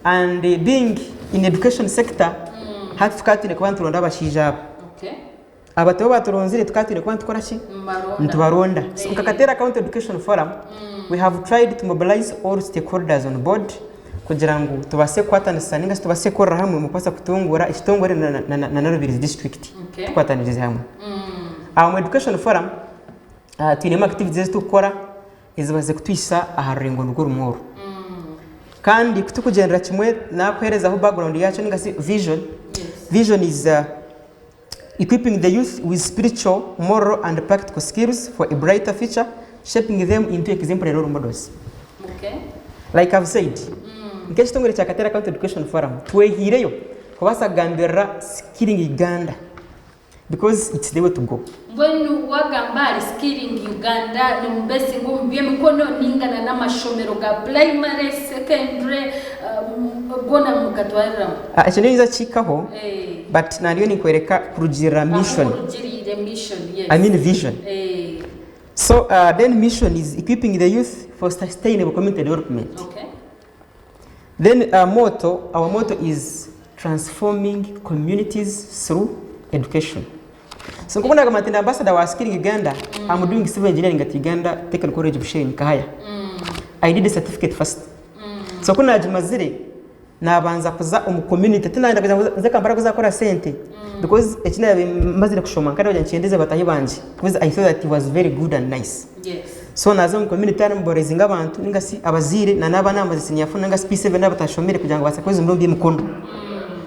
And being in education sector, hati tukaba twine kuba nituronda abashaija aba. Aba tibo baturonzire, tukaba twine kuba nitukora ki? Nitubaronda. So nka Kateera County Education Forum, we have tried to mobilize all stakeholders on board kugira ngu tubaase kukwatanisa ninga shi tubaase kukorera hamwe omu kubaasa kutunguura ekitongore na na Rubirizi district tukwatanirize hamwe. Omu Education Forum, twinemu activities ezi turikukora ezibaasize kutuhitsya aha rurengo nirwo rumwe oru. Kandi ku turikugyendera kimwe naakuheerezaho background yaakyo ninga shi vision, vision is equipping the youth with spiritual, moral and practical skills for a brighter future, shaping them into exemplary role models. Like I've said, nk'ekitongore kya Kateera County Education Forum, twehiireyo kubaasa kugambirira Skilling Uganda because it's the way to go. Mbwenu wagamba ahari Skilling Uganda nimubesinga omu by'emikono ninga na n'amashomero ga purayimare, sekendure goona mugatwariramu? Ekyo niinyija kukihikaho but nariyo ninkworeka kurugiirira mission. Ahu orugiriire mission, yes. I mean vision. So then mission is equipping the youth for sustainable community development. Then our motto, our motto is transforming communities through education. So nkoku nagamba nti ndi ambassador wa Skilling Uganda, I'm doing civil engineering at Uganda Technical College Bushenyi, Kahaya. I did a certificate first. So ku nagimazire, nabanza kuza omu community, tinayenda kugira ngu nze Kampala kuza kukora sente because eki nabaire mazire kushoma nkaba ndagira nkyendeze batahi bangye because I thought that it was very good and nice. So naaza omu community hariya mobilizinga abantu ninga shi abazaire na n'abaana abamaze senior four ninga shi P7 abatashomire kugira ngu babaase kwejumbira omu by'emikono.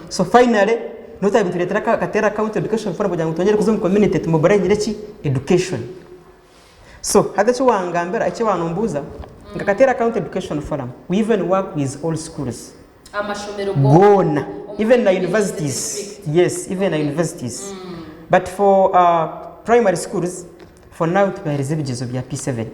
So finally niho twabaire nitureetera Kateera County Education Forum kugira ngu twongyere kuza omu community tu mobilizingire ki? Education. So hati eki wangambira eki wanombuuza nka Kateera County Education Forum we even work with all schools. Amashomero goona even na universities yes even na universities but for primary schools for now tubahereza ebigyezo bya P7.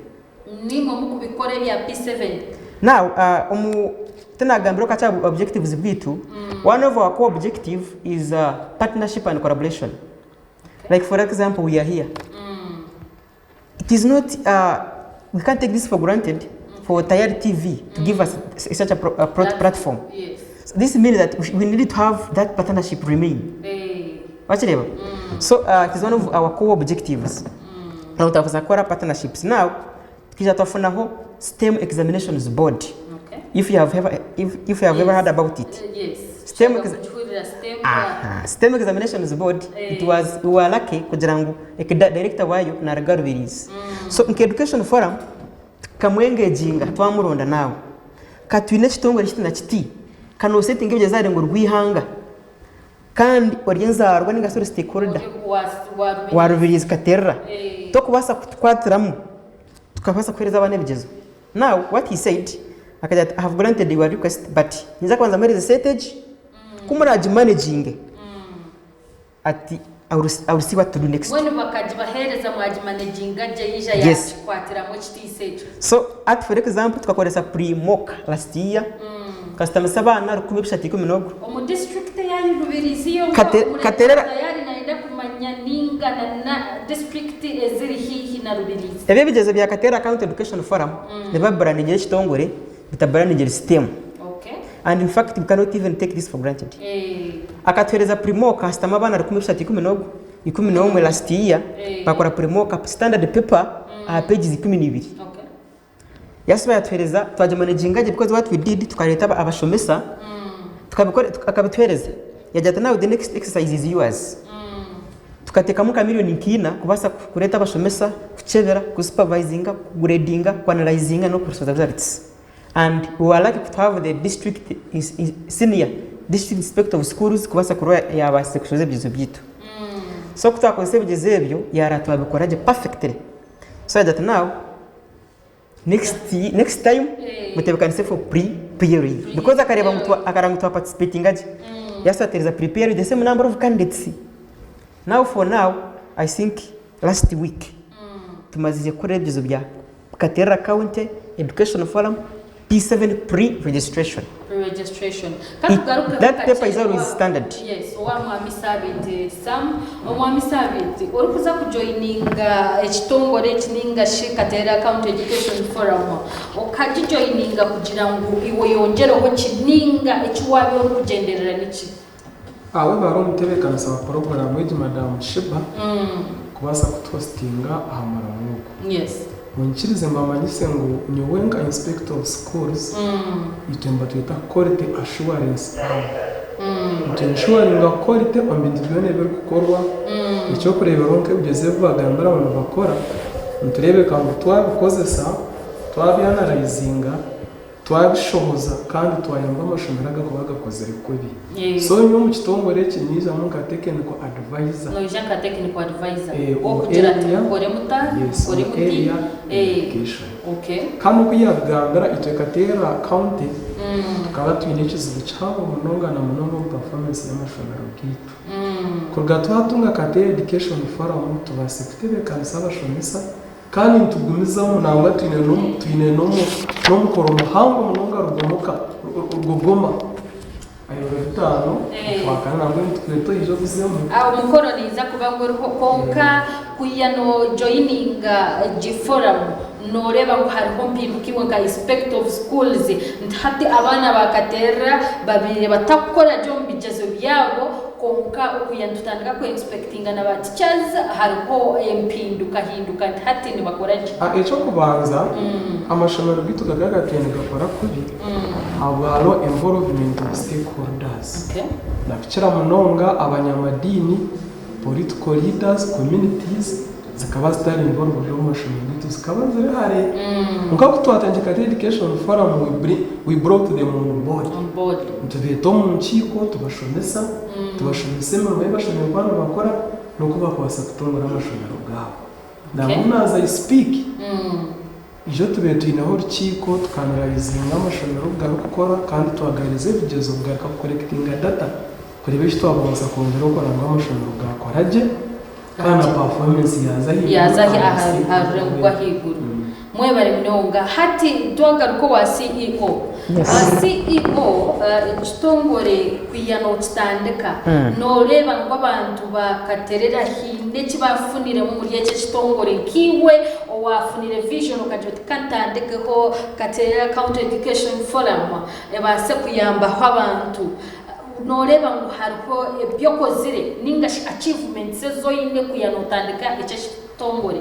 Nimwe mukubikora ebya P7? Now omu tinagambire okakya objectives bwitu one of our core objective is partnership and collaboration like for example we are here It is not, we can't take this for granted for Tayari TV to give us such a platform. Yes. So this means that we need to have that partnership remain. Wakireeba? So it is one of our core objectives. Ngu twabaasa kukora partnerships. Now, twija twafunaho STEM examinations board. If you have ever, if you have ever heard about it. Yes. STEM Nshaka kugihurira STEM. Aha, STEM examinations board it was we were lucky kugira ngu eki director waayo naruga Rubirizi. So nka education forum tukamwengeginga twamuronda naawe. Ka twine ekitongore kiti na kiti, ka nosetinga ebigyezo aha rurengo rw'eihanga kandi ori enzaarwa ninga shi ori stakeholder Ori wa wa Rubirizi. wa Rubirizi Katerera, tokubaasa kutukwatiramu tukabaasa kuheereza abaana ebigyezo. Now what he said akagira ati I have granted your request but ninza kubanza mpereze sente egi ku muragimanaginge ati I will, I will see what to do next. Mbwenu bakagibaheereza mwagimanaginga gye yaija yaakikwatiramu ekitiisa ekyo. So ati for example tukakoresa pre mock last year tukasitamisa abaana 3310. Omu district eya Rubirizi yonka Kate, omureeberezi Katerera. Tayari nayenda kumanya ningana na district eziri haihi na Rubirizi. Ebi ebigyezo bya Katerera County Education Forum nibabibrandingira ekitongore bitabrandingire STEM. Okay. And in fact we cannot even take this for granted. Eh. Akatuhereza pre-mock hasitama abaana 3311 11 last year Eh. bakora pre-mock standard paper aha pages 12. Okay. Yasuba yatuhereza twagimanaginga gye because what we did tukareeta abashomesa tukabikora akabituhereza yagira ati now the next exercise is yours tukateekamu nka million nka ina kubaasa kureeta abashomesa kukyebera kusupervisinga kuguredinga kuanalyzinga n'okusohoza results and we were lucky to have the district senior district inspector of schools kubaasa kuba yabaasize kushohoza ebigyezo byaitu so ku twakozesa ebigyezo ebyo yareeba twabikora gye perfectly so yagira ati now Next, next time mutebekanise for pre PLE because akareba ngu twa- akareba ngu twa participatinga gye yaswatereza pre PLE the same number of candidates now for now I think last week tumazire kukora ebigyezo bya Katerera County Education Forum P7. P7 pre-registration. Pre-registration. Katugarukeho That kakye paper is always owa- standard. Yes, owa Mwami Sabiiti Sam. Omwami Sabiiti, orikuza kujoininga ekitongore eki ninga shi Katerera County Education Forum, okagijoininga kugira ngu iwe oyongyereho ki ninga eki waabiire orikugyenderera niki? Webare omutebeekanisa wa puroguraamu egi Madam Sheebah kubaasa kutuhositinga aha murimo ogu. Yes. Munyikirize mbamanyise ngu nyowe nka Inspector of Schools itwe nibatweta Quality Assurance Arm. Nitu enshuwaringa quality omu bintu byona ebirikukorwa. Eky'okureeberaho nk'ebigyezo ebi bagambira ngu nibakora, nitureebeka ngu twabikozesa, twabyanarayizinga, Twabishohoza kandi twayamba amashomero aga kuba gakozire kubi. So nyowe omu kitongore eki niijamu nka technical advisor. Noija nka technical advisor Eh, omu wokugira ati area, mukore muta, yes, mukore omu muti. area Eh, education. okay. Kandi oku yabigambira itwe Kateera County tukaba twine ekizibu kihango munonga na munonga omu performance y'amashomero gaitu. Kuruga twatunga Kateera Education Forum tubaasize kutebeekanisa abashomesa Kandi nitugumizamu nangwa twine twine n'omukoro muhango munonga Rugomoka, Rugogoma, aha biro bitaano Okwakana nangwa nitukweta oije obuzemu. Omukoro niiza kuba guriho kwonka kwiha nojoyininga egi foramu noreeba ngu hariho mpinduka iwe nka inspector of schools nti hati abaana ba Katerera babaire batakukora gye omu bigyezo byabo Kwonka okwiha nitutandika ku inspectinga na ba teachers hariho empinduka hinduka nti hati nibakora gye. A Eky'okubanza, amashomero gaitu gakaba gatwire nigakora kubi ahabwa hariho involvement of stakeholders nakukira munonga abanyamadiini, political leaders, communities zikaba zitari involved omu mashomero gaitu zikaba ziri hare. Kwonka ku twatandika Education Forum we brought them on board. On board. Nitubeeta omu nkiiko tubashomesa, tubashomesa emirimo ei bashemereire kuba nibakora n'oku barikubaasa kutungura amashomero gaabo. Nangwa as I speak, ijo tubaire twineho orukiiko tukanarayizinga amashomero oku garikukora kandi twagaheereza ebigyezo kugaruka kukorekitinga data kureeba eki twabaasa kwongyera kukora ngu amashomero gaakora gye kandi na performance yaaza ahaiguru. Yaaza aha rurengo rw'ahaiguru. Mwebare munonga. Hati twagaruka owa CEO. CEO, ekitongore kwiha nokitandika, noreeba ngu abantu ba Katerera haine eki bafuniremu omuri eki ekitongore nkaiwe owafunire vision okagira oti kantandikeho Katerera County Education Forum ebaase kuyambaho abantu. Noreeba ngu hariho ebi okozire ninga shi achievements ezi oine kwiha notandika eki ekitongore?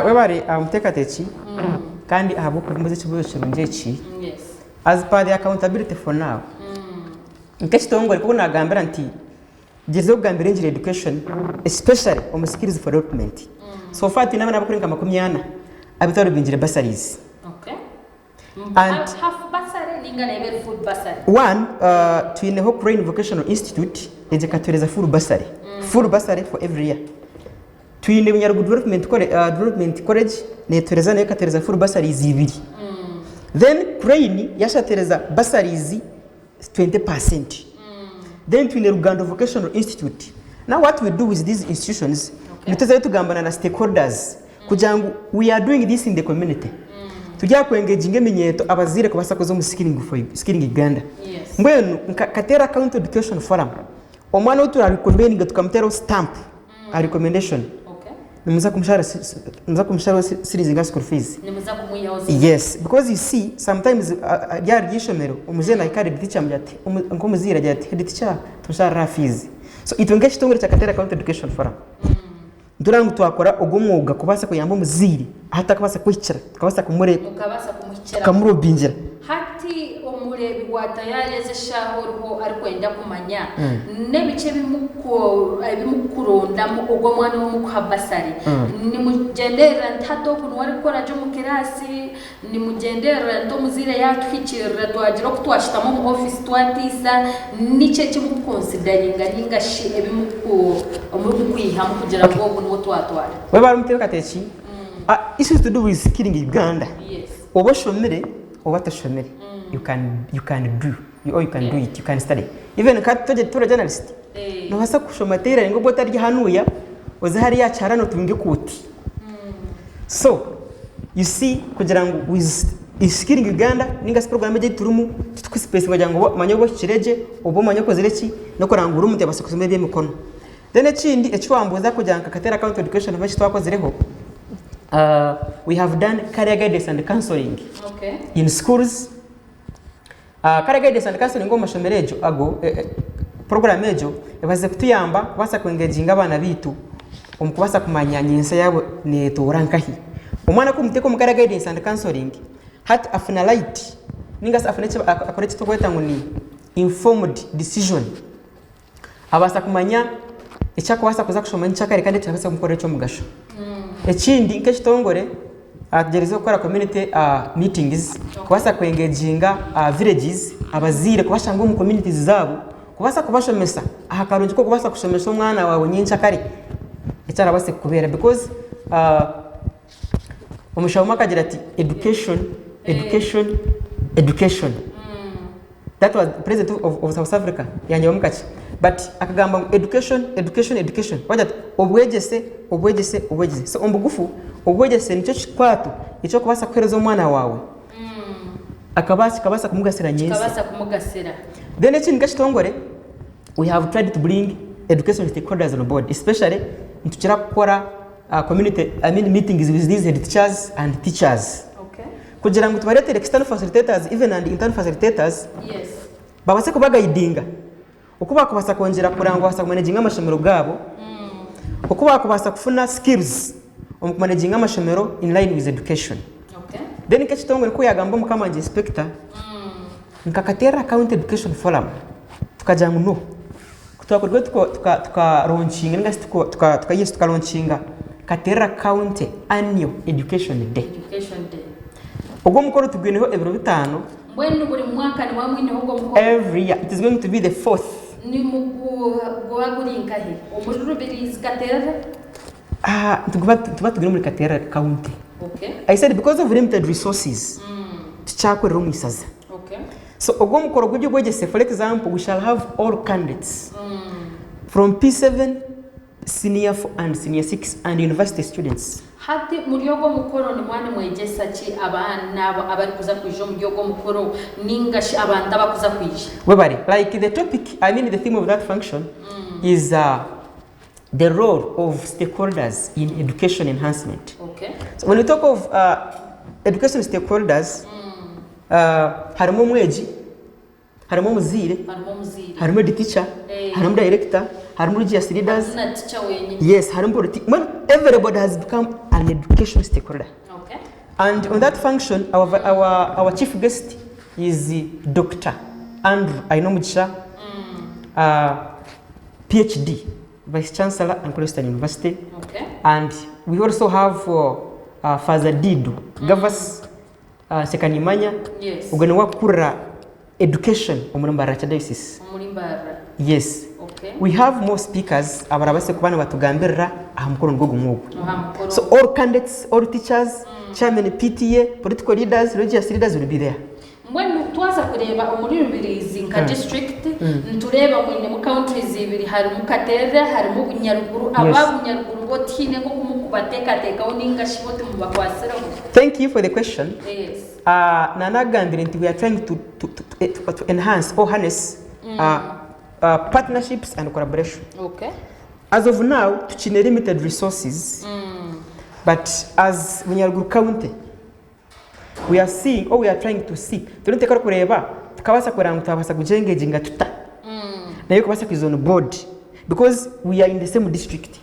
Webare omuteekateeki kandi ahabw'okumbuuza ekibuuzo kirungi eki. As per the accountability for now, nk'ekitongore nk'oku naagambira nti gyezaho kugambira engiri education especially omu skills for development. So far twine abaana abarikurenga 40 abu twarubingire bursaries. And Half bursary ninga neeba eri full bursary? One, twineho Crane Vocational Institute egyo ekatuheereza full bursary, full bursary for every year. Twine Bunyaruguru Development College, Development College netuhereza nayo ekatuhereza full bursaries ibiri. Then Crane yashatereza bursaries 20%. Then twine Rugando Vocational Institute. Now what we do with these institutions, nituzayo tugambana na stakeholders kugira ngu we are doing this in the community. Turi aha ku engaginga eminyeeto abazaire kubaasa kuza omu skilling for skilling Uganda. Mbwenu nka Kateera County Education Forum, Omwana ou tura recommendinga tukamuteraho stamp aha recommendation nimuza kumushara nimuza kumusharaho series nga school fees. Nimuza kumwihaho ziriya. Yes because you see sometimes ryaba riri eishomero omuzaire nahika ahari head teacher amugira ati nk'omuzaire agira ati head teacher tumusharire aha fees. So itwe nk'ekitongore kya Kateera County Education Forum nitureba ngu twakora ogwo omwoga kubaasa kuyamba omuzaire ahu atarikubaasa kwehikira tukabaasa kumure Mukabaasa kumuhikiraho. tukamurobingira. Hati omureebi wa Tayari ezi eshaaha oriho arikwenda kumanya n'ebiki ebi murikurondamu ogwo omwana ou murikuha basari. Nimugyenderera nti hati ogu niwe arikukora gye omu kiraasi, nimugyenderera nti omuzaire yaatuhikiirira twagira oku twashutama omu ofiisi twatiisa, niki eki murikukonsidaringa nainga shi ebi murikwihamu kugira ngu ogu niwe twatwara? Webare omuteekateeki. Issues to do with skilling Uganda. Oba oshomire oba toshomire you can you can do or you can do it you can study even nka tura journalist nobaasa kushoma tailoring obu otari hanuya oze hariya aha kiharani otunge ekooti so you see kugira ngu with. Skilling Uganda ninga shi program egi ei turimu titukusipesinga kugira ngu omanye oba ohikire gye oba omanye okozire ki n'okureba ngu buri muntu yabaasa kushoma eby'emikono. Then ekindi eki wambuuza kugira nka Kateera County Education oba eki twakozireho, we have done career guidance and counseling in schools. Career guidance and counseling omu mashomero egyo ago program egyo ebaasize kutuyamba kubaasa ku engaginga abaana baitu omu kubaasa kumanya nyentsya yaabo neetoora nkahi. Omwana ku orikumuteeka omu career guidance and counseling hati afuna light ninga shi afuna eki akora eki turikweta ngu ni informed decision. Abaasa kumanya eki arikubaasa kuza kushoma nyenkyakare kandi ekirabaasa kumukorera eky'omugasho. Ekindi nk'ekitongore tugyerizeho kukora community meetings kubaasa ku engaginga villages abazaire kubashanga omu communities zaabo kubaasa kubashomesa aha karungi k'okubaasa kushomesa omwana waawe nyenkyakare eki arabaase kukubeera because omushaho omwe akagira ati education, education, education. That was president of, of South Africa yanyebamu kakye but akagamba ngu education education education wagira ati obwegyese obwegyese obwegyese so omu bugufu obwegyese nikyo kikwato ekyokubaasa kuheereza omwana waawe akabaasa kikabaasa kumugasira nyentsya. Kikabaasa kumugasira. Then ekindi nk'ekitongore we have tried to bring education stakeholders on board especially nitukira kukora community I mean meetings with these head teachers and teachers. Okay. Kugira ngu tubareetere external facilitators even and internal facilitators Yes. babaase kubagaidinga oku baakubaasa kwongyera kureba ngu babaasa kumanaginga amashomero gaabo, oku baakubaasa kufuna skills omu kumanaginga amashomero in line with education. Okay. Then nk'ekitongore nk'oku yaagamba mukama wangye inspector, nka Katerra County Education Forum tukagira ngu no, ku twakorire tuka launchinga ninga shi yes tuka launchinga Katerra County Annual Education Day. Education Day. Ogwo omukoro tugwineho ebiro bitaano. Mbwenu buri mwaka nimuba mwineho ogwo mukoro? Every year. It is going to be the fourth. Ni guba guri nkahi? Omuri Rubirizi Katerra? Ah, nituguba nituba tugwine omuri Katerra County. Okay. I said because of limited resources, tukyakorera omu isaza. Okay. So ogwo omukoro gw'eby'obwegyese for example we shall have all candidates from P7, senior 4 and senior 6 and university students. Hati muri ogwo mukoro nimuba nimwegyesa ki abaana abo abarikuza kwija omuri ogwo mukoro ninga shi abantu abakuza kwija? Webare. Like the topic, I mean the theme of that function is the role of stakeholders in education enhancement. Okay. So when we talk of education stakeholders, harimu omwegi, harimu omuzaire, Harimu omuzaire. harimu head teacher, Eh. harimu director, harimu religious leaders. Na teacher wenyine. Yes, harimu well, everybody has become an education stakeholder. Okay. And on that function, our chief guest is Dr. Andrew Ainomugisha, PhD, Vice Chancellor, Ankole Western University. Okay. And we also have Father Dido, Gavas Sekanimanya, Yes. ogwo niwe akurira education omuri Mbarara Archdiocese. Omuri Mbarara. Yes. Okay. We have more speakers abarabase kuba nibatugambirira aha mukoro nigwo gumwe ogwo. Aha mukoro. So all candidates, all teachers, chairman PTA, political leaders, religious leaders will be there. Mbwenu twaza kureeba omuri Rubirizi nka district, nitureeba mwinemu counties ibiri harimu Katerere harimu Bunyaruguru, aba Bunyaruguru bo tihaine nk'oku mukubateekateekaho ninga shi bo timubakwasireho? Thank you for the question. Yes. Nanagambire nti we are trying to enhance or harness partnerships and collaboration. Okay. As of now, tukiine limited resources, but as Bunyaruguru County, we are seeing or we are trying to see turiyo nituteekaho kureeba tukabaasa kureeba ngu twabaasa kugyengaginga tuta nayo kubaasa kwija on board because we are in the same district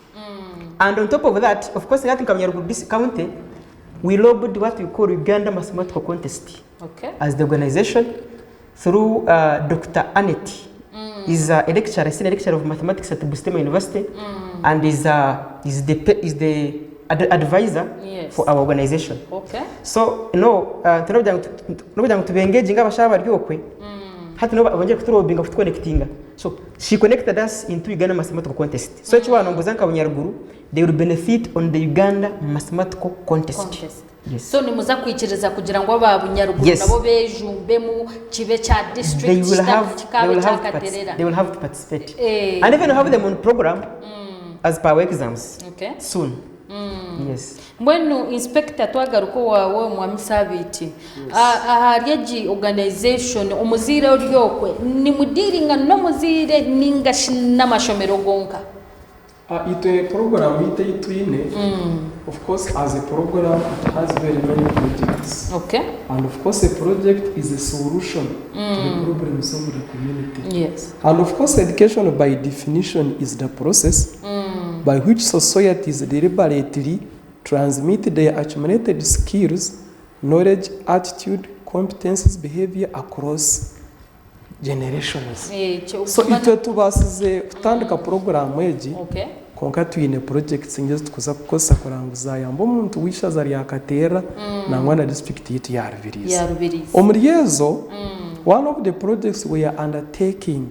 and on top of that of course hati nka Bunyaruguru County we lobbied what we call Uganda Mathematical Contest Okay. as the organization through Dr. Annette is a lecturer, senior lecturer of mathematics at Busitema University and is the advisor Yes. for our organization. Okay. So no, tinokugira ngu tubengeginga abashaho abari okwe hati nibo bongere kutulobinga kutuconnectinga. So she connected us into Uganda Mathematical Contest. So eki wanombuza nka Bunyaruguru, they will benefit on the Uganda Mathematical Contest. Contest. Yes. So nimuza kwikiriza kugira ngu aba Bunyaruguru Yes. nabo bejumbemu kibe kya They district will have, they kikabe will kya have to Katerera. they will have to participate. Eh. And even have them on program as per our exams Okay. soon. Yes. Mbwenu inspector twagaruka owaawe Mwami Sabiiti, ahari egi organization omuzaire ori okwe nimudiiringa n'omuzaire ninga shi n'amashomero gonka? Itwe program yaitu ei twine, of course as a program it has very many projects. Okay. And of course a project is a solution to the problems of the community. Yes. And of course education by definition is the process by which societies deliberately transmit their accumulated skills, knowledge, attitude, competences, behavior across generations. So itwe tubaasize kutandika puroguraamu egi kwonka twine projects nyingi ezi turikuza kukozesa kureba ngu zaayamba omuntu w'eishaza rya Kateera nangwa na disiturikiti yaitu ya Rubirizi. Omuri ezo, one of the projects we are undertaking,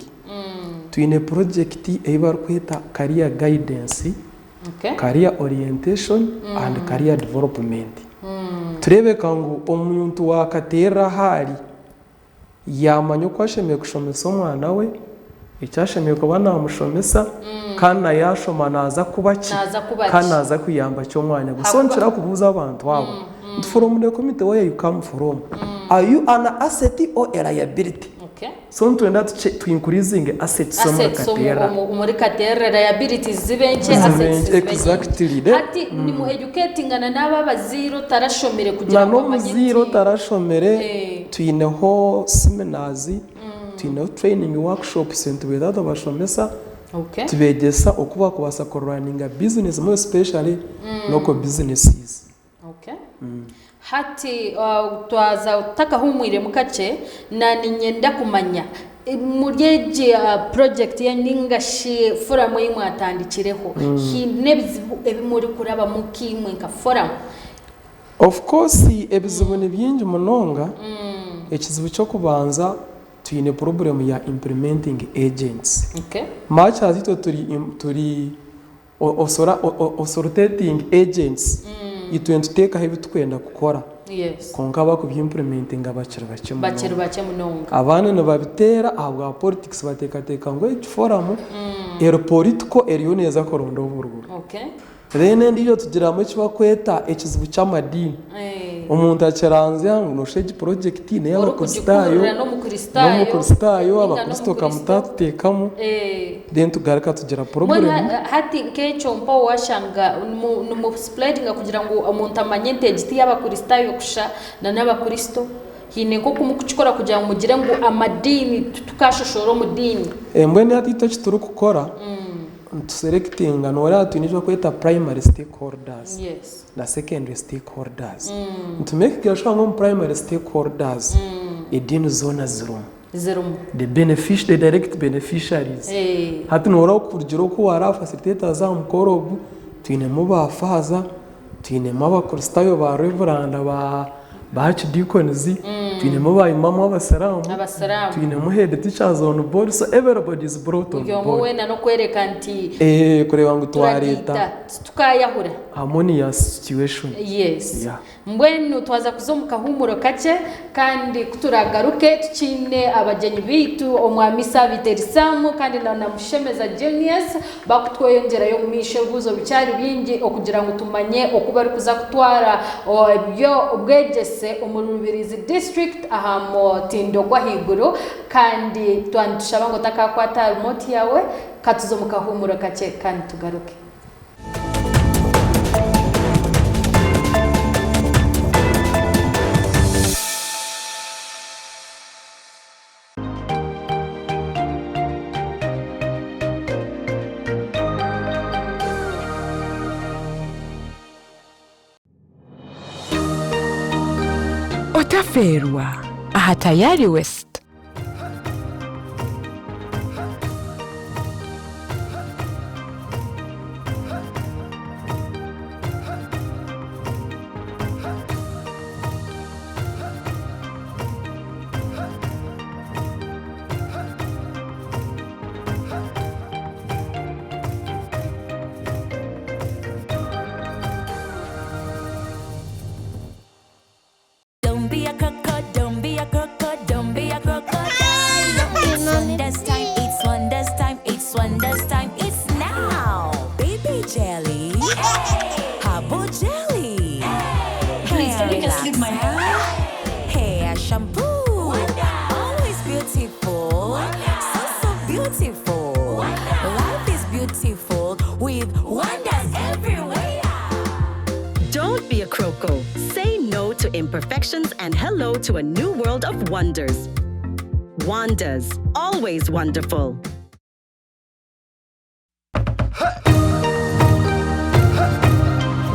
twine purojekiti ei barikweta career guidance, career orientation and career development. Tureebeka ngu omuntu wa Kateera ahu ari, Yaamanya oku ashemereire kushomesa omwana we, eki ashemereire kuba naamushomesa, kandi na yaashoma naaza kuba ki, kandi naaza kuyamba ki omwanya gwe. So nikira kubuuza abantu abo nti from the community where you come from, are you an asset or a liability? So nitwenda tu increasinge assets omuri Katerra. Omuri Katerra liabilities zibe nkye, assets zibe nyingi. Hati nimu educatingana n'abo abazaire otarashomire kugira ngu bamanye nti. Na n'omuzaire otarashomire. Twineho seminars, twineho training workshops nitubeta tubashomesa, tubeegyesa oku bakubaasa ku runninga business more especially local businesses. Hati twaza tutakahumwiremu kakye, naninyenda kumanya omuri egi project yanyu ninga shi forum ei mwatandikireho, haine ebizibu ebi murikurabamu nkaimwe nka forum? Of course ebizibu ni bingi munonga, ekizibu ky'okubanza twine problem ya implementing agents. Much as itwe turi turi authoritating agents, itwe nituteekaho ebi turikwenda kukora kwonka abarikubi implementinga bakiri bakye munonga. Abandi nibabiteera ahabwa politics bateekateeka ngu egi forum eri political eriyo neeza kuronda oburuuru. Then endiijo tugiramu eki barikweta ekizibu ky'amadiini. Omuntu akiranzya ngu nooshusha egi purojekiti n'ey'Abakristaayo, n'Omukristaayo, Abakristo kamutatuteekamu, then tugaruka tugira purobulemu. Mbwenu hati nk'ekyo mpaho waashanga nimuspuredinga kugira ngu omuntu amanye nti egi ti y'Abakristaayo kusha na n'Abakristo. Haine nk'oku murikukikora kugira ngu mugire ngu amadiini titukashoshora omu diini. Mbwenu hati itwe eki turikukora, Nituselectinga noreeba twine eki barikweta primary stakeholders na secondary stakeholders. Nitumekinga sure ngu omu primary stakeholders ediini zoona zirimu. Zirimu. The benefici the direct beneficiaries. Hati noreeba kurugiirira oku hariho aba facilitators aha mukoro ogu, twinemu ba faaza, Twinemu Abakristaayo ba Reveranda ba ba Archdeacons, twinemu ba Imam Abasiraamu, Abasiraamu. twinemu head teachers on board, so everybody is brought on Buri omwe board. weena n'okworeka nti Eh, kureeba ngu twareeta turagaita titukayahura. harmonious situation. Yes. Yeah. Mbwenu twaza kuza omu kahuumuro kakye kandi ku turagaruke tukiine abagyenyi baitu Omwami Sabiiti Elisaamu kandi na Namushemeza Genius Bakutweyongyerayo omu maisho ebibuuzo bikyari bingi okugira ngu tumanye oku barikuza kutwara eby'obwegyese omuri Rubirizi District aha mutindo gw'ahaiguru kandi twaba nitushaba ngu otakakwata aha remote yaawe katuze omu kahuumuro kakye kandi tugaruke. Otafeerwa aha Tayari West. Don't be a cuckoo, don't be a cuckoo, don't be a imperfections and hello to a new world of wonders. Wanda's, always wonderful.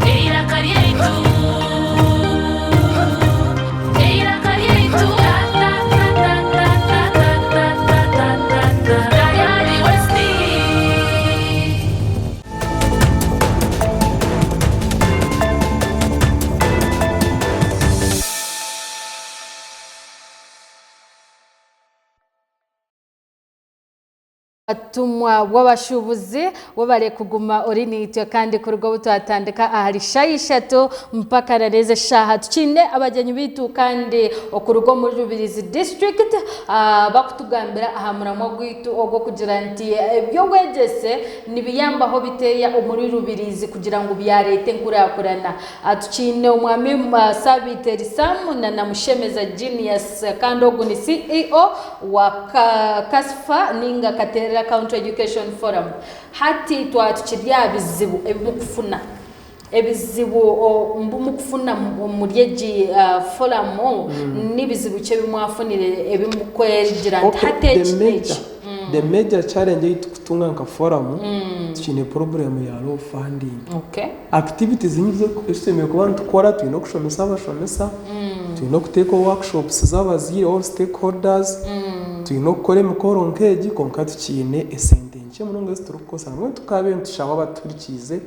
Eiraka ryaitu Eiraka ryaitu Tayari West. Obutumwa bw'abashuubuzi webare kuguma ori naitwe kandi kuruga obu twatandika ahari shaaha ishatu mpaka na n'ezi eshaaha tukiine abagyenyi baitu kandi okuruga omuri Rubirizi district bakutugambira aha muramwa gwaitu ogw'okugira nti eby'obwegyese nibiyambaho biteeya omuri Rubirizi kugira ngu byareeta enkurakurana. Tukiine omwami Sabiiti Erisamu na Namushemeza Genius kandi ogu ni CEO wa Kasfa ninga Katerera County Education Forum. Hati twaba tukiri aha bizibu ebi mukufuna, ebizibu obu mukufuna omuri egi foramu nibizibu ki ebi mwafunire ebi mukwegira nti hati eki n'eki? The major challenge ei tukutunga nka foramu tukiine problem ya low funding. Activities nyingi ezi tushemereire kuba nitukora twine okushomesa abashomesa, twine okuteekaho workshops z'abazaire all stakeholders, twine okukora emikoro nk'egi kwonka tukiine esente nkye munonga ezi turikukozesa. Mbwenu tukaabaire nitushaba abatuhurikiize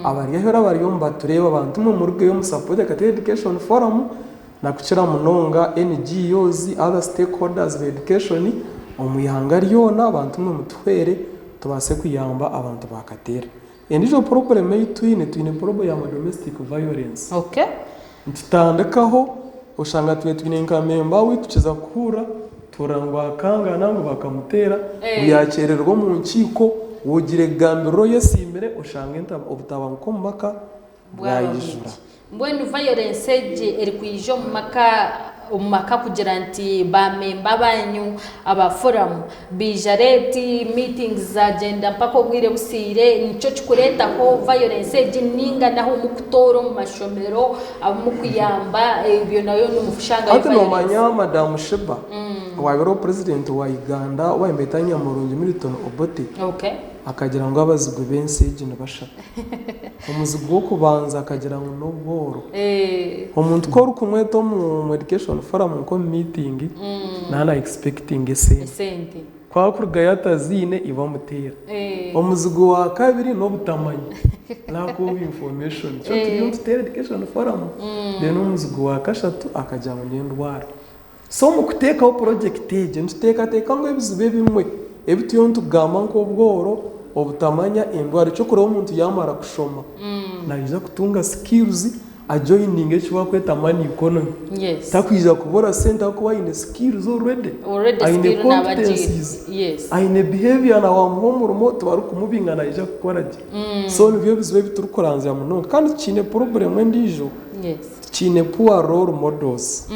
abari aheeru abariyo nibatureeba bantu imwe murugeyo musapote Kateera Education Forum na kukira munonga NGOs, other stakeholders ba education omu ihanga ryona bantu imwe mutuhwere tubaase kuyamba abantu ba Kateera. Endiijo purobulemu ei twine, twine purobulemu ya domestic violence. Okay. Nitutandikaho oshanga twine twine nka memba owaitu tukiza kuhurira, tuhurira ngu bakangana ngu bakamuteera, ngu yakyerererwa omu nkiiko, wogira ekigambiriro oyesiimire oshanga obutabanguko omu maka Bwaba bwayijura. bwingi. Mbwenu violence egi erikwija omu maka omu maka kugira nti ba memba banyu aba forum baija late, meetings zagyenda mpaka obwire busiire nikyo kikureetaho violence egi ninga nahu mukutoora omu mashomero abu mukuyamba ebyo nayo nimushangayo Hati violence. nomanya Madam Sheebah owaabaire president wa Uganda ou nibeeta Nyamurungi Milton Obote Okay. akagira ngu abazigu b'ensi egi ni bashatu. Omuzigu w'okubanza akagira ngu n'obworo. Omuntu ku orikumweta omu education forum nk'omu meeting, naaba na expectinga esente. Ku arikurugayo ataziine, iwe amuteera. Omuzigu wa kabiri n'obutamanya, lack of information. Nikyo turiyo nituteera education forum. Then omuzigu wa kashatu akagira ngu n'endwara. So omu kuteekaho purojekiti egi, nituteekateeka ngu ebizibu ebimwe ebi turiyo nitugamba nk'obworo, obutamanya, endwara, eky'okureeba omuntu yaamara kushoma naija kutunga skills ajoyininge eki barikweta money economy. Takwija kubura sente ahabw'okuba aine skills already, aine competencies, aine behaviour na waamuha omurimo tibarikumubinga naija kukora gye. So nibyo bizibu ebi turikuranzya munonga. Kandi tukiine problem endiijo. Tukiine poor role models.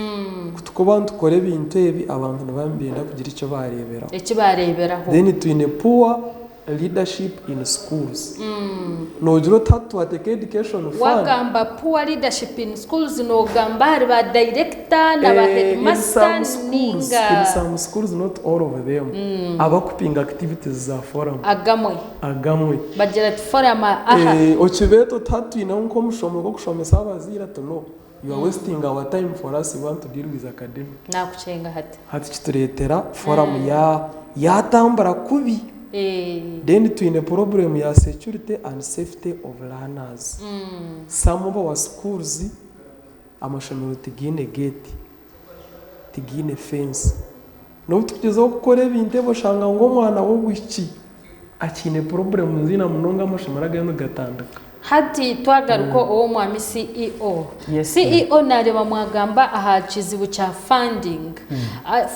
Ku turikuba nitukora ebintu ebi abantu nibaba nibenda kugira eki baareeberaho. Eki baareeberaho. Then twine poor leadership in schools. Noogira oti hati twateeka education fund. Waagamba poor leadership in schools noogamba ahari ba director na ba headmaster ninga. In some schools not all of them. Abakupinga activities za forum. Agamwe. Agamwe. Bagira ati forum aha. Okibeeta oti hati twineho nk'omushomo gw'okushomesa abazaire ati no, you are wasting our time for us we want to deal with academic. Naakukyenga hati. Hati kitureetera forum yaatambura kubi. Then twine problem ya security and safety of learners. Some of our schools amashomero tigaine gate. Tigaine fence. N'obu turikugyezaho kukora ebintu ebi oshanga ngu omwana w'obwishiki akiine purobulemu ziina munonga amashomero agariyo nigatandika. Hati twagaruka ow'omwami CEO. CEO nareeba mwagamba aha kizibu kya funding.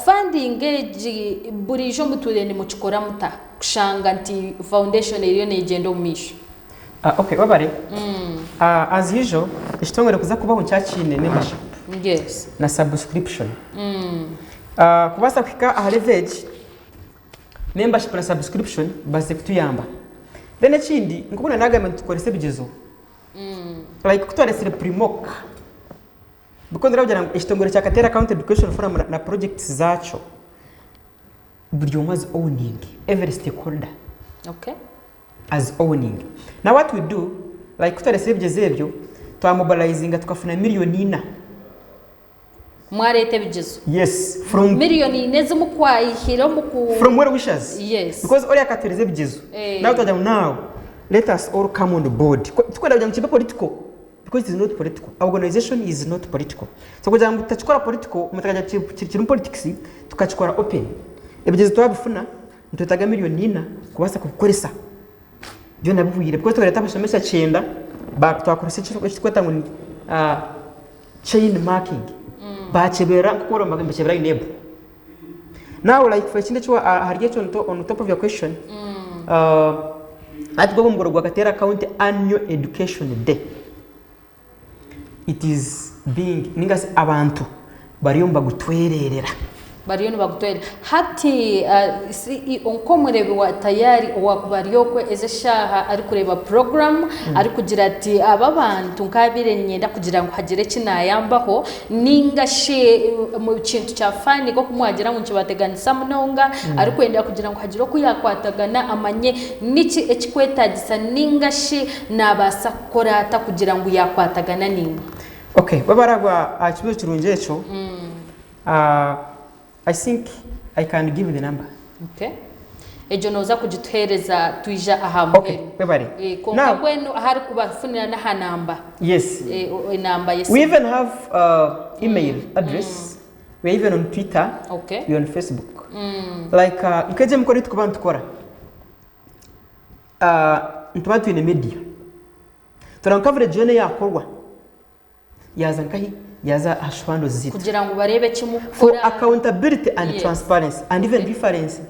Funding egi buriijo mutwire nimukikora muta kushanga nti foundation eriyo negyenda omu maisho? Ok webare. As usual ekitongore kuza kubaho nikyo kiine membership na subscription. Kubaasa kuhika aha level egi, membership na subscription bibaasize kutuyamba. Then ekindi nk'oku nari nagambire nitukoresa ebigyezo, like ku twareetsire pre-mock. Because ndakugira ngu ekitongore kya Kateera County Education Forum na projects zaakyo buri omwe azi owning, every stakeholder Okay. azi owning. Now what we do, like ku twareetsire ebigyezo ebyo, twa mobilizinga tukafuna miriyoni ina. Mwareeta ebigyezo. Yes, from Miriyoni ina ezi mukwayihire omu ku. From well wishers. Yes. Because oriya akatuhereza ebigyezo. Eh. Now twagira ngu now let us all come on board. Tikwenda kugira ngu kibe political. Because it is not political. Our organization is not political. So kugira ngu tutakikora political, omuntu akagira ngu kirimu politics, tukakikora open. Ebigyezo twabifuna, nitwetaaga miriyoni ina kubaasa kubikoresa. Byona bihweire. Because tukareeta abashomesa kyenda, twakoresa eki turikweta ngu ni chain marking. Baakyebera nk'oku orikuba nibakyebera UNEB. Now like for ekindi eki ahari ekyo on top of your question, hati gwo omukoro gwa Kateera County Annual Education Day, it is being ninga shi abantu bariyo nibagutwererera. Bariyo nibagutwererera. Hati CEO nk'omureebi wa Tayari owaakuba ari okwe ezi eshaaha arikureeba puroguraamu arikugira ati aba abantu nkaabaire niinyenda kugira ngu hagire eki naayambaho Ninga shi omu kintu kya faani nk'oku mwagira ngu nikibateganisa munonga, arikwenda kugira ngu hagire oku yaakwatagana amanye niki ekikwetaagisa ninga shi naabaasa kukora ata kugira ngu yaakwatagana naimwe? Okay, waaba aragwa aha kibuuzo kirungi ekyo, I think I can give the number. Okay. Egyo nooza kugituheereza twija aha Okay, muheru. webare. Eh, kwonka Now, mbwenu ahu arikubafunira n'aha namba. yes. Eh, o- enamba We y'esimu. even have email address. We are even on Twitter. Okay. We are on Facebook. Like nk'egi emikoro ei turikuba nitukora, nituba twine media. Tureba ngu coverage yoona eyaakorwa Yaaza nkahi? Yaaza aha shwando ziitu. Kugira ngu bareebe eki For mukukora. accountability and Yes. transparency and even Okay. reference.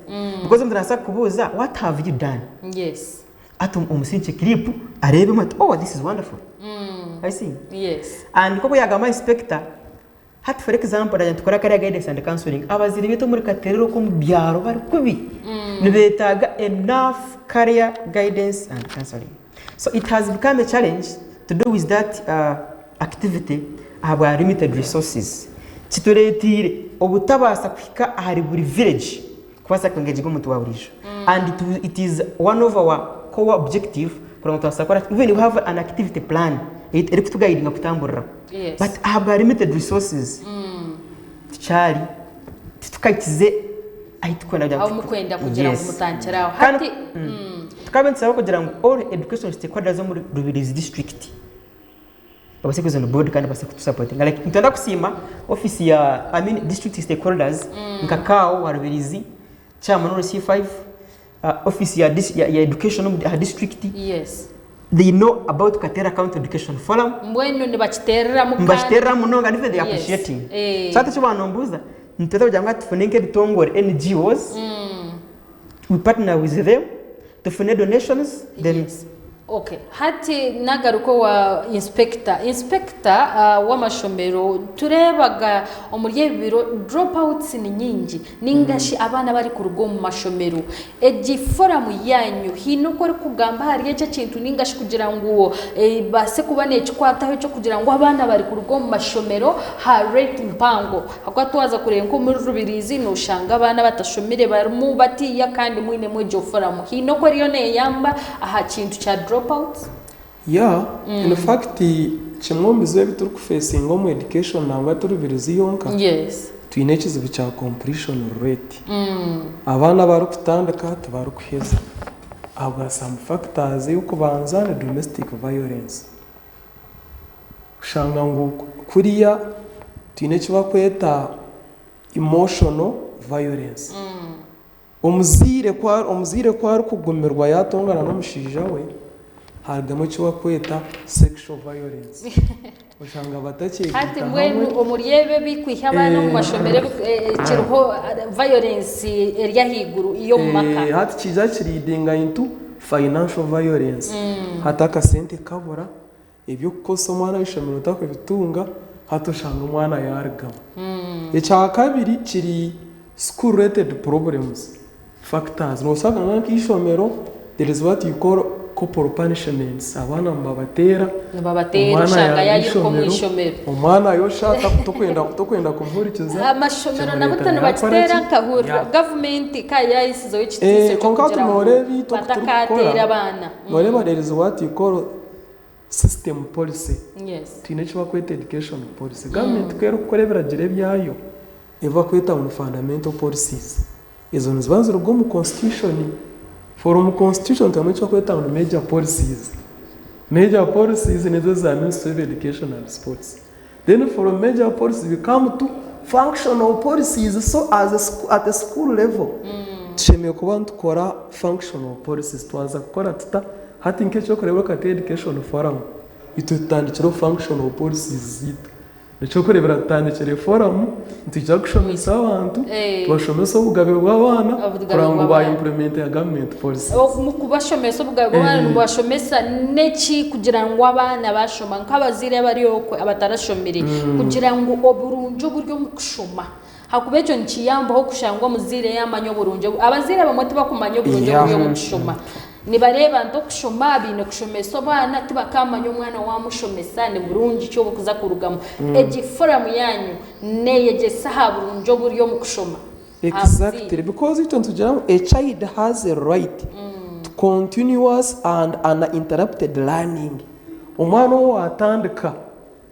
Because omuntu naabaasa kukubuuza what have you done? Yes. Hati omusindikye clip areebemu ati oh this is wonderful. I see. Yes. And nk'oku yaagamba inspector, hati for example nagira nitukora career guidance and counseling, abazaire baitu omuri Katerere okwo omu byaro bari kubi. Nibeetaaga enough career guidance and counseling. So it has become a challenge to do with that activity ahabwa limited resources. Kitureeteire obutabaasa kuhika ahari buri village kubaasa ku engaginga omuntu wa buriijo. And it, it is one of our core objective kugira ngu tubaasa kukora even we have an activity plan erikutuguidinga kutamburiraho. Yes. But ahabwa limited resources tukyari titukahikize ahu turikwenda kugira ngu Ahu murikwenda kugira ngu Yes. mutandikire aho. Kandi Hati, tukaba nitusaba kugira ngu all education stakeholders omuri Rubirizi district babaase kwija on board kandi babaase kutusapotinga. Like nitwenda kusiima office ya I mean district stakeholders nka CAO wa Rubirizi, chairman wa C5, office ya, ya, ya education omu aha district. Yes. They know about Kateera County Education Forum. Mbwenu nibakiteereramu kandi. Nibakiteereramu munonga and even they are Yes. appreciating. Eh. So hati eki wanombuuza, nitwenda kugira ngu tufune nk'ebitongore NGOs, we partner with them, tufune donations, then Yes. Okay. Hati nagaruka owa inspector. Inspector uh, w'amashomero tureebaga omuri ebi biro dropouts ni nyingi ninga shi abaana abarikuruga omu mashomero. Egi foramu yaanyu haine oku erikugamba ahari eki ekintu ninga shi kugira ngu ebaase kuba nekikwataho eky'okugira ngu abaana barikuruga omu mashomero ha rate mpango ahakuba twaza kureeba nk'omuri Rubirizi noshanga abaana abatashomire barimu batiiya kandi mwinemu egyo foramu. Haine oku eriyo neyamba aha kintu kya drop outs? Yeah, in fact kimwe omu bizibu ebi turikufeesinga omu education nangwa ti Rubirizi yonka, Yes. twine ekizibu kya completion rate. Abaana abarikutandika tibarikuheza ahabwa some factors ey'okubanza ni domestic violence. Kushanga ngu kuriya twine eki barikweta emotional violence. Omuzaire ku omuzaire ku arikugumirwa yaatongana n'omushaija we, harugamu eki barikweta sexual violence. Oshanga Hati batakyegaita mbwenu hamwe. omuri ebi ebikwiha abaana omu mashomero ekiriho violence eri ahaiguru y'omu maka. Hati kiija kileadinga into financial violence. Hati akasente kabura, eby'okukozesa omwana aha ishomero otakubitunga, hati oshanga omwana yaarugamu. Ekyakabiri kiri school related problems, factors. Noosanga nk'eishomero there is what you call. Corporal punishments, abaana nibabateera, Nibabateera omwana oshanga yaaruga yaayiruka omu ishomero, ishomero. omwana ayosha tokwenda tokwenda kumuhurikiza, Amashomero nabo kyamureetera ta yaakora nibakiteera ki? nkahurira Ya. gavumenti ka yaayisizeho ekitiiso Eh, kwonka hati ky'okugira ngu nooreeba itwe oku batakateera turikukora, abaana. nooreeba there is what you call system policy. Yes. Twine eki barikweta education policy. Gavumenti ku erikukora ebiragiro ebyayo, ebi barikweta ngu ni fundamental policies. Ezo niziba niziruga omu constitution. From constitution twine eki barikweta ngu ni major policies. Major policies nizo eza ministry of education and sports. Then from major policies we come to functional policies. So as a school, at a school level, tushemereire kuba nitukora functional policies. Twaza kukora tuta? Hati nk'ekyokureeberaho kati education forum, itwe tutandikireho functional policies zaitu. Eky'okureeberaho tutandikire forum, nitwija kushomesa abantu, tubashomese obugabe bw'abaana Obugabe kureba ngu ba bw'abaana. implementinga government policies. Omu kubashomesa obugabe bw'abaana nibubashomesa n'eki kugira ngu abaana bashoma nk'abazaire abari okwe abatarashomire kugira ngu oburungi oburi omu kushoma ahakuba ekyo nikiyambaho kushanga omuzaire yaamanya oburungi obu abazaire abamwe tibakumanya oburungi oburi omu kushoma nibareeba nti okushoma baine kushomesa omwana tibakamanya omwana waamushomesa ni burungi ki oburikuza kurugamu egi foramu yaanyu neeyegyesa aha burungi oburi omu kushoma aha buzaire. Exactly because itwe nitugira ngu a child has a right to continuous and uninterrupted learning. Omwana ou waatandika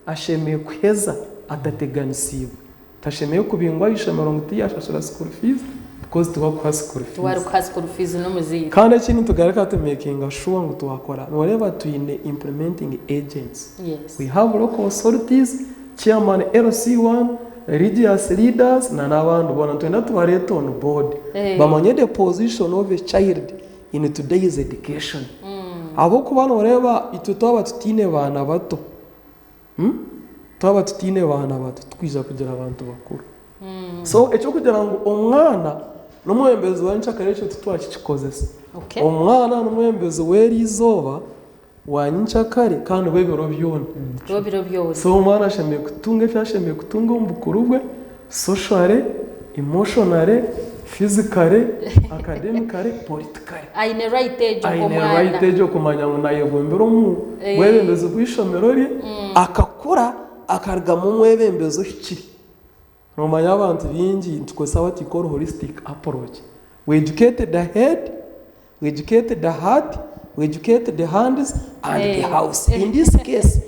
ashemereire kuheza atateganisiibwe. Tashemereire kubingwa aha ishomero ngu tiyashashura school fees because tiwakuha school fees. Tiwarikuha school fees n'omuzaire. Kandi ekindi nitugaruka tu makinga sure ngu twakora, noreeba twine implementing agents. Yes. We have local authorities, chairman LC1, religious leaders na n'abandi boona. Nitwenda tubareete on board Eh. bamanye the position of a child in today's education. Ahabw'okuba noreeba itwe twaba tutaine baana bato, Twaba tutaine baana bato titwija kugira abantu bakuru. So eky'okugira ngu omwana n'omwebembezi wa nyenkyakare ekyo titwakikikozesa. Okay. Omwana n'omwebembezi w'eri izooba, wa nyenkyakare kandi w'ebiro byona. W'ebiro byona. So omwana ashemereire kutunga ebi ashemereire kutunga omu bukuru bwe, socially, emotionally, physically, academically, politically. Aine right egyo Aine nk'omwana. right egyo kumanya ngu nayebumbira omu bwebembezi bw'eishomero rye, akakura akarugamu omwebembezi ohikire. Nomanya abantu baingi nitukozesa what we call holistic approach. We educate the head, we educate the heart, we educate the hands and the house. In this case,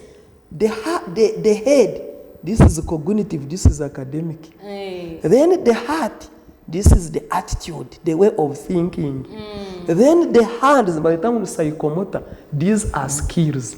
the, the, the head, this is cognitive, this is academic. Then the heart, this is the attitude, the way of thinking. Then the hands, nibagyeta ngu ni psychomotor, these are skills.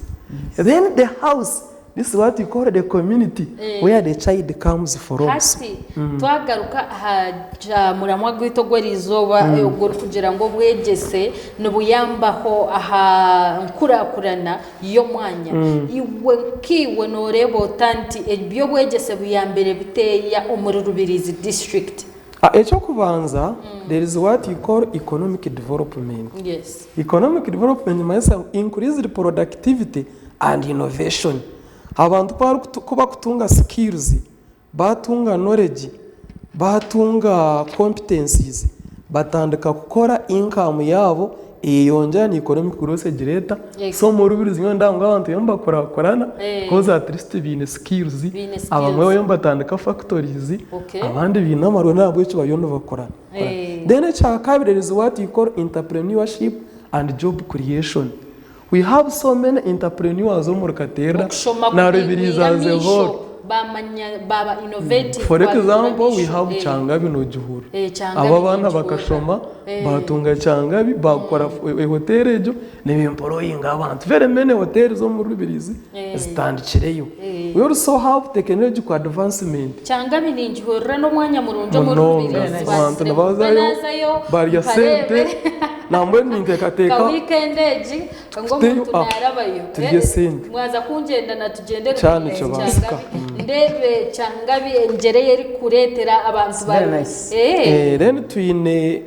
Then the house, this is what you call the community where the child comes from. Hati twagaruka aha kya muramwa gwaitu ogw'eriizooba ogurikugira ngu obwegyese nibuyambaho aha nkurakurana y'omwanya. Iwe nkaiwe nooreeba ota nti eby'obwegyese buyambire biteeya omuri Rubirizi district? Eky'okubanza, there is what you call economic development. Yes. Economic development nikimanyisa ngu increased productivity and innovation. Abantu ku barikutunga skills, baatunga knowledge, baatunga competencies, batandika kukora income yaabo eyeyongyera na economic growth egira eta. So omu Rubirizi nyowe nindeeba ngu abantu bariyo nibakurakurana because at least baine skills, Baine skills. abamwe bariyo nibatandika factories, Okay. abandi baine amarwariro n'ahabw'ekyo bariyo nibakurana. Then ekyakabiri there is what you call entrepreneurship and job creation. We have so many entrepreneurs omuri Katerra Okushoma na kubaigwire Rubirizi as a amaisho whole. bamanya baba innovative For babigura example, we amaisho. have Eh, Kyangabi nogihurira. Eh, Kyangabi Abo abaana ningihurira. bakashoma Eh. batunga Kyangabi bakora ehoteri egyo nibemployinga abantu. Very many hotels omuri Rubirizi Eh. zitandikireyo. Eh. We also have technological advancement. Kyangabi ningihurira n'omwanya murungi omuri Munonga Rubirizi abantu batsire nibazayo naazayo barya sente nkareebe nambwenu ka ninteekateeka weekend egi ngu tuteyo omuntu ah, naarabayo turye sente. mwaza kungyendana tugyende Kyaba Rubirizi nikibaasika. Kyangabi ndeebe Kyangabi engyera ei erikureetera abantu ba Very nice. Eh. Eh, then twine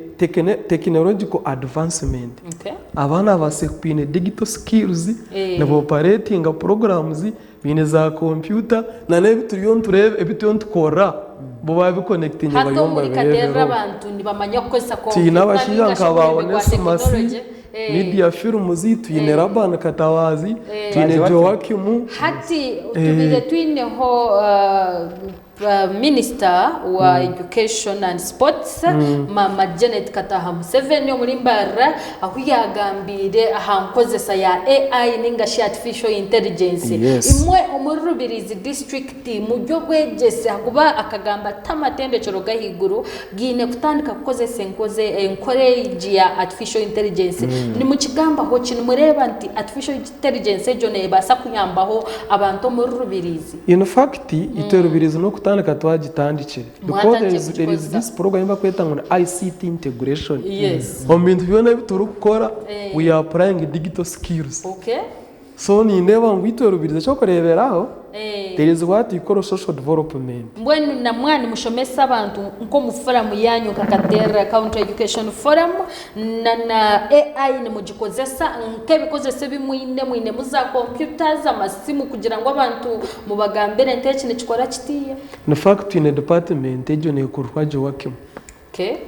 technological advancement. Okay. Abaana babaase baine digital skills, Eh. nibaoperatinga programs, baine za kompyuta na n'ebi turiyo nitureeba, ebi turiyo nitukora bo baabiconnectinga Hati bariyo omuri Katerra nibabireebera omu. abantu nibamanya kukozesa Twine kompyuta abashaija ninga shi nka ba omurimo gwa Onesmus, tekinologye. Media Films, twine Laban Katabazi, twine Joakim. Hati tubaire twineho Minisita wa Education and Sports, Maama Janet Kataaha Museveni omuri Mbarara ahu yaagambiire aha nkozesa ya AI ninga shi Artificial Intelligence. Imwe omuri Rubirizi disiturikiti muri obwegyese ahakuba akagamba ati amatendekyero g'ahaiguru gaine kutandika kukozesa enkora egi ya Artificial Intelligence. Nimukigambaho ki? Nimureeba nti Artificial Intelligence egyo neebaasa kuyambaho abantu omuri Rubirizi? In fact, itwe Rubirizi n'okutandika twagitandikire because there is, there is this program ei barikweta ngu ni ICT integration. Omu bintu byona ebi turikukora, we are applying digital skills. So nindeeba ngu itwe Rubirizi eky'okureeberaho, there is what we call social development. Mbwenu na mwaba nimushomesa abantu nk'omu foramu yaanyu nka Katerera County Education Forum na na AI nimugikozesa nk'ebikozesa ebi mwine, mwinemu za computers, amasimu kugira ngu abantu mubagambire nti eki nikikora kitiiya? In fact twine department egyo neekururwa Joachim.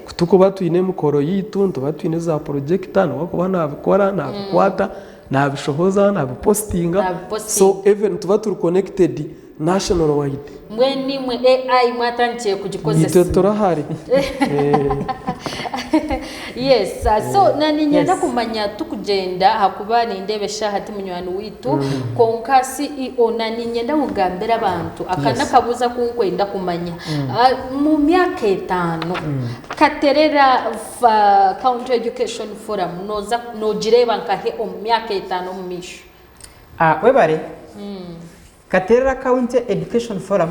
Ku turikuba twine emikoro yaitu nituba twine za projector niwe arikuba naabikora, naabikwata, naabishohoza, naabipositinga so even nituba turi connected national wide. Mbwenu imwe AI mwatandikire kugikozesa? Itwe turahari. Yes, so na niinyenda kumanya tukugyenda ahakuba nindeeba eshaaha ti munywani waitu kwonka CEO na niinyenda ngu ogambire abantu aka n'akabuuzo aku nkwenda kumanya. Omu myaka etaano, Katerera County Education Forum nooza noogireeba nkahe omu myaka etaano omu maisho? Webare. Katerera County Education Forum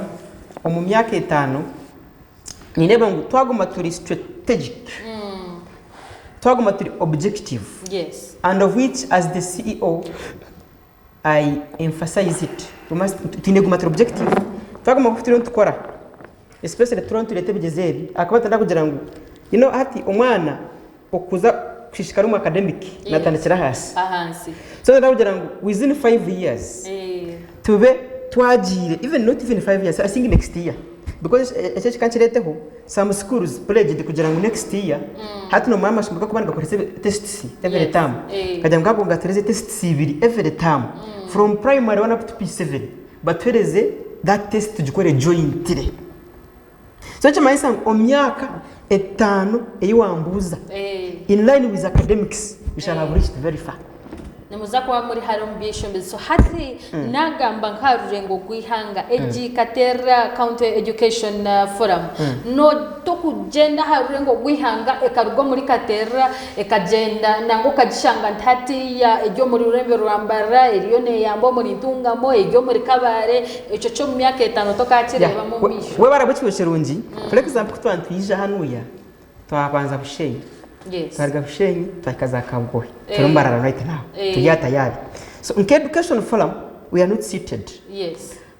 omu myaka etaano nindeeba ngu twaguma turi strategic, twaguma turi objective and of which as the CEO I emphasize it, we must, twine kuguma turi objective, twaguma nkoku turiyo nitukora especially turiyo nitureeta ebigyezo ebi ahakuba nitwenda kugira ngu you know hati omwana okuza kushishikara omu academic natandikira ahansi. Ahansi. So nitwenda kugira ngu within 5 years tube twagiire even not even 5 years I think next year because eki eki kankireeteho some schools pledged kugira ngu next year hati nomanya amashomero gakuba nigakoresa tests every term nkagira ngu ago ngatuhereze tests ibiri every term from primary one up to P7 batuhereze that test tugikore jointly. So nikimanyisa ngu omu myaka etaano ei wambuuza, in line with academics, we shall have reached very far. Nimuza kuba muri hare omu by'eishomero. So hati nagamba nk'aha rurengo rw'eihanga egi Katerera County Education Forum no tokugyenda aha rurengo rw'eihanga ekaruga omuri Katerera ekagyenda nangwa okagishanga nti hatiiya eri omuri rurembo rwa Mbarara eriyo neyamba omuri Ntungamo eri omuri Kabale Ekyo ky'omu myaka etaano tokaakireebamu omu maisho. Webare ahabw'ekibuuzo kirungi. For example ku twaba nitwija hanuya twabanza Bushenyi, twaruga Bushenyi twahika za Kabwohe turi Mbarara right now turi aha tayari. So nka education forum we are not seated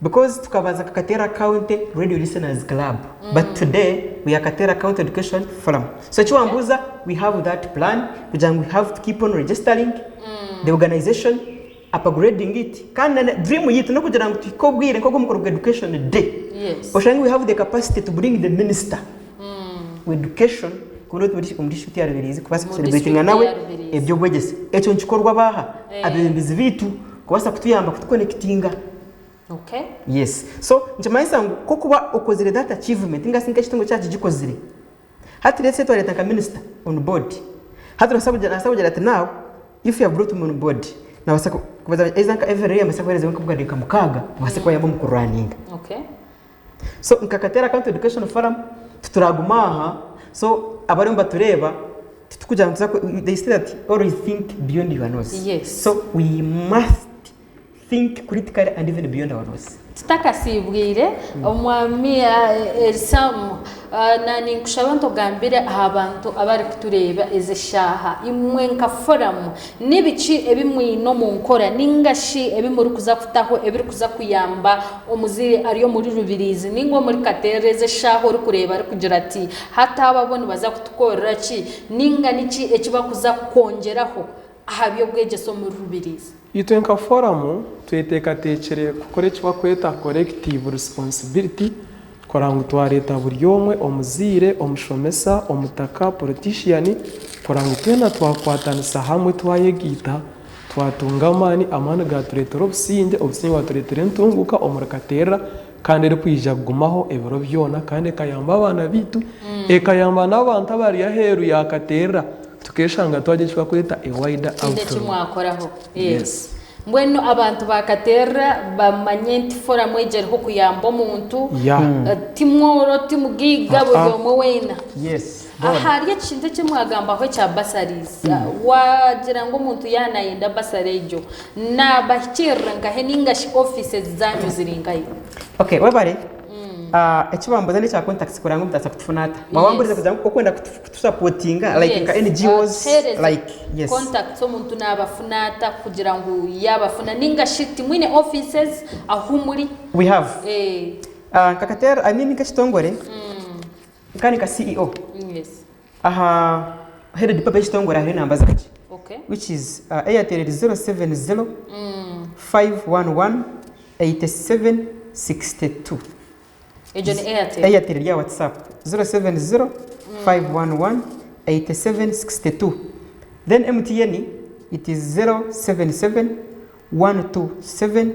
because tukabanza nka Kateera County Radio Listeners Club but today we are Kateera County Education Forum. So eki wambuuza we have that plan kugira ngu we have to keep on registering the organization upgrading it kandi na dream yitu nokugira ngu tuhike obwire nkogu omukoro gwa education day oshange we have the capacity to bring the minister wa education omu district ya Rubirizi kubaasa ku celebratinga nawe ebyobwegyese ekyo nikikorwa baaha abebembezi beitu kubaasa kutuyamba kutu connectinga yes so nikimanyisa ngu kokuba okozire that achievement ninga shi nk'ekitongore kyaba kigikozire Hati let's say twareeta nka minister on board hati nobaasa kugira nabaasa kugira ati now if you have brought me on board nabaasa kubaza either nka every year mbaase kubaheereza nk'obukadde nka mukaaga bubaase kubayamba omu kurunninga. Okay. So nka Kateera County Education Forum tituraguma aha so abariyo nibatureeba titukugira ngu tuza they say that always think beyond your nose. Yes. So we must Think critically and even beyond our nose. Tutakasiibwire, Omwami Elisamu, na ninkushaba nti ogambire aha bantu abarikutureeba ezi eshaaha. Imwe nka foramu, nibiki ebi mwine omu nkora ninga shi ebi murikuza kutaho ebirikuza kuyamba omuzaire ari omuri Rubirizi ninga omuri Katerera ezi eshaaha orikureeba arikugira ati hati aba bo nibaza kutukorera ki ninga niki eki bakuza kwongyeraho aha by'obwegyese omuri Rubirizi? Itwe nka foramu tweteekateekire kukora eki barikweta collective responsibility kurora ngu twareeta buri omwe, omuzaire, omushomesa, omutaka, politician, Kurora ngu twena twakwatanisa hamwe twayegaita, twatunga amaani, amaani gaatureetera obusingye, obusingye bwatureetera entunguuka omuri Katerra kandi erikwija kugumaho ebiro byona kandi ekayamba abaana baitu, ekayamba n'abantu abari aheeru ya Katerra tukeeshanga twagira eki barikweta a wider Haine eki outreach. mwakoraho. Yes. Mbwenu abantu ba Katerra bamanye nti foramu egi eriho kuyamba omuntu, Yeah. ti mworo, ti mugaiga, buri Ah-ah. omwe weena. Yes. Ahari ekintu eki mwagambaho ekya bursaries, wagira ngu omuntu yaaba nayenda bursary egyo, nabahikirira nkahe ninga shi offices zanyu ziri nkahi? Okay, webare. Ah, eki bambuza n'ekya contacts kureba ngu mutaasa kutufuna ata. Waba wamburize kugira ngu okwenda kutusapotinga like nka NGOs Tuheereze like yes. contacts omuntu nabafuna ata kugira ngu yabafuna ninga shi timwine offices ahu muri? We have. Eh. Ah, nka Katerra, I mean nk'ekitongore. Kandi nka CEO aha head department y'ekitongore hariho enamba zangye which is Airtel eri 070 511 87 62. Egyo ni Airtel? Airtel eri aha WhatsApp 070 511 87 62. Then MTN it is 077 127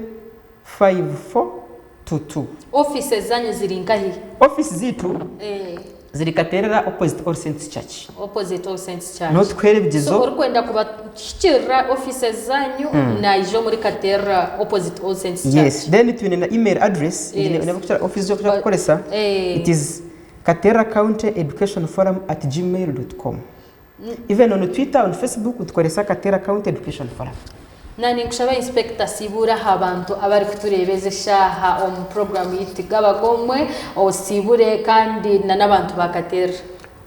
5422. Offices zanyu ziri nkahi? Office ziitu ziri Katerera opposite All Saints Church. Opposite All Saints Church. Niho tukuheera ebigyezo. So orikwenda kubahikirira offices zanyu naija omuri Katerera opposite All Saints Church. Yes, then twine na email address yes. Office z'okuza kukoresa it is katerracounty educationforum at gmail.com. Even on Twitter, on Facebook nitukoresa Kateera County Education Forum. Na ninkushaba Inspector siibura aha bantu abari kutureeba ezi eshaaha omu puroguramu yaitu Tigabagomwe osiibure kandi na n'abantu ba Katerra.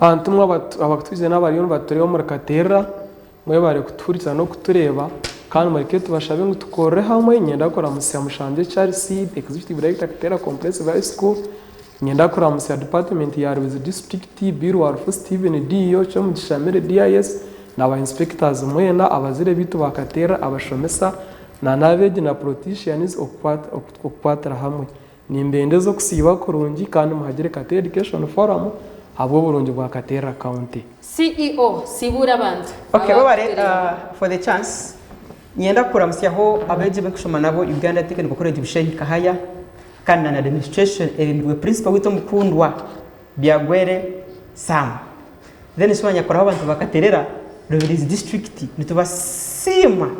Bantu mwe abakutwizire n'abariyo nibatureeba omuri Katerra, mwebare kutuhurikiza n'okutureeba kandi mureke tubashabe ngu tukorere hamwe. Niinyenda kuramutsya Mushambye Charles, Executive Director Katerra Comprehensive High School. Niinyenda kuramutsya department ya Rwizi district, Bill Warufu Steven DEO, Kyomugisha Mary DIS na ba inspectors mwena, abazaire baitu ba Katerra, abashomesa na n'abeegi na politicians okukwatira hamwe. Nimbendeza okusiiba kurungi kandi muhagire Katerra Education Forum ahabw'oburungi bwa Katerra County. CEO, Sibuura abantu Okay, webare abakutureeba. for the chance. Niinyenda kuramutsyaho abeegi abu ndikushoma nabo Uganda Technical College Bushenyi Kahaya kandi na administration ebembirwe principal waitu omukundwa Byagwere Sam. Then nshuma nyakuraho abantu ba Katerera Rubirizi district nitubasiima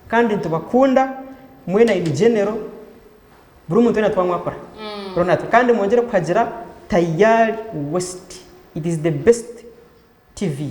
kandi nitubakunda mwena in general buri omuntu weena twamwakura. Kandi mwongyere kuhagira Tayari West it is the best TV.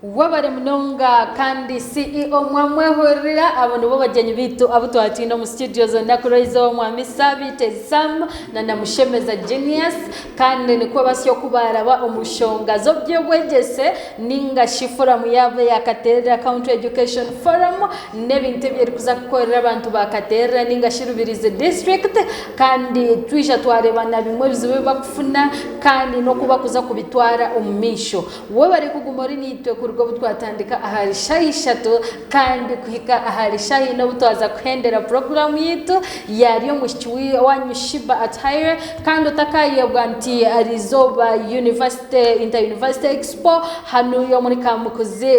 Webare munonga kandi CEO mwamwehurira abo nibo bagyenyi baitu abu twatwine omu studios olunaku rw'eizooba Mwami Sabiite Sam na na Mushemeza Genius kandi nikwo basyo oku baraba omu nshonga z'oby'obwegyese ninga shi foramu yaabo eya Katerera County Education Forum n'ebintu ebi erikuza kukorera abantu ba Katerera ninga shi Rubirizi District Kandi twija twareeba na bimwe ebizibu ebi barikufuna kandi n'oku barikuza kubitwara omu maisho. Webare kuguma ori naitwe kuruga obu twatandika ahari shaaha ishatu kandi kuhika ahari shaaha ina obu twaza kuhendera puroguraamu yaitu. Yaari omwishiki waanyu Sheeba Atuhaire kandi otakaayebwa nti eriizooba University Inter-University Expo hanuya omuri Kamukuzi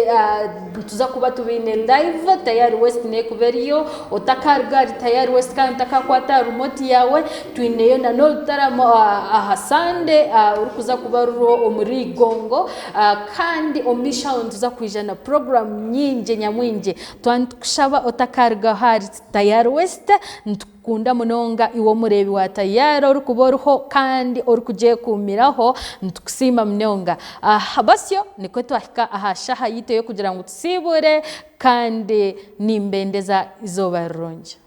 Nituza kuba tubaine live Tayari West nekuba eriyo, otakaruga ahari Tayari West kandi otakakwata aha remote yaawe, twineyo na n'orutaramo aha Sunday orukuza kuba ruriho omuri Igongo kandi omu maisho aho nituza kwija na program nyingi nyamwingi. Twaba nitukushaba otakaruga ahari Tayari West. Kunda munonga iwe omureebi wa Tayari orikuba oriho kandi orikugyekuumiraho, nitukusiima munonga. Aha basyo nikwo twahika aha shaaha yaitu ey'okugira ngu tusiibure kandi nimbendeza eizooba rirungi.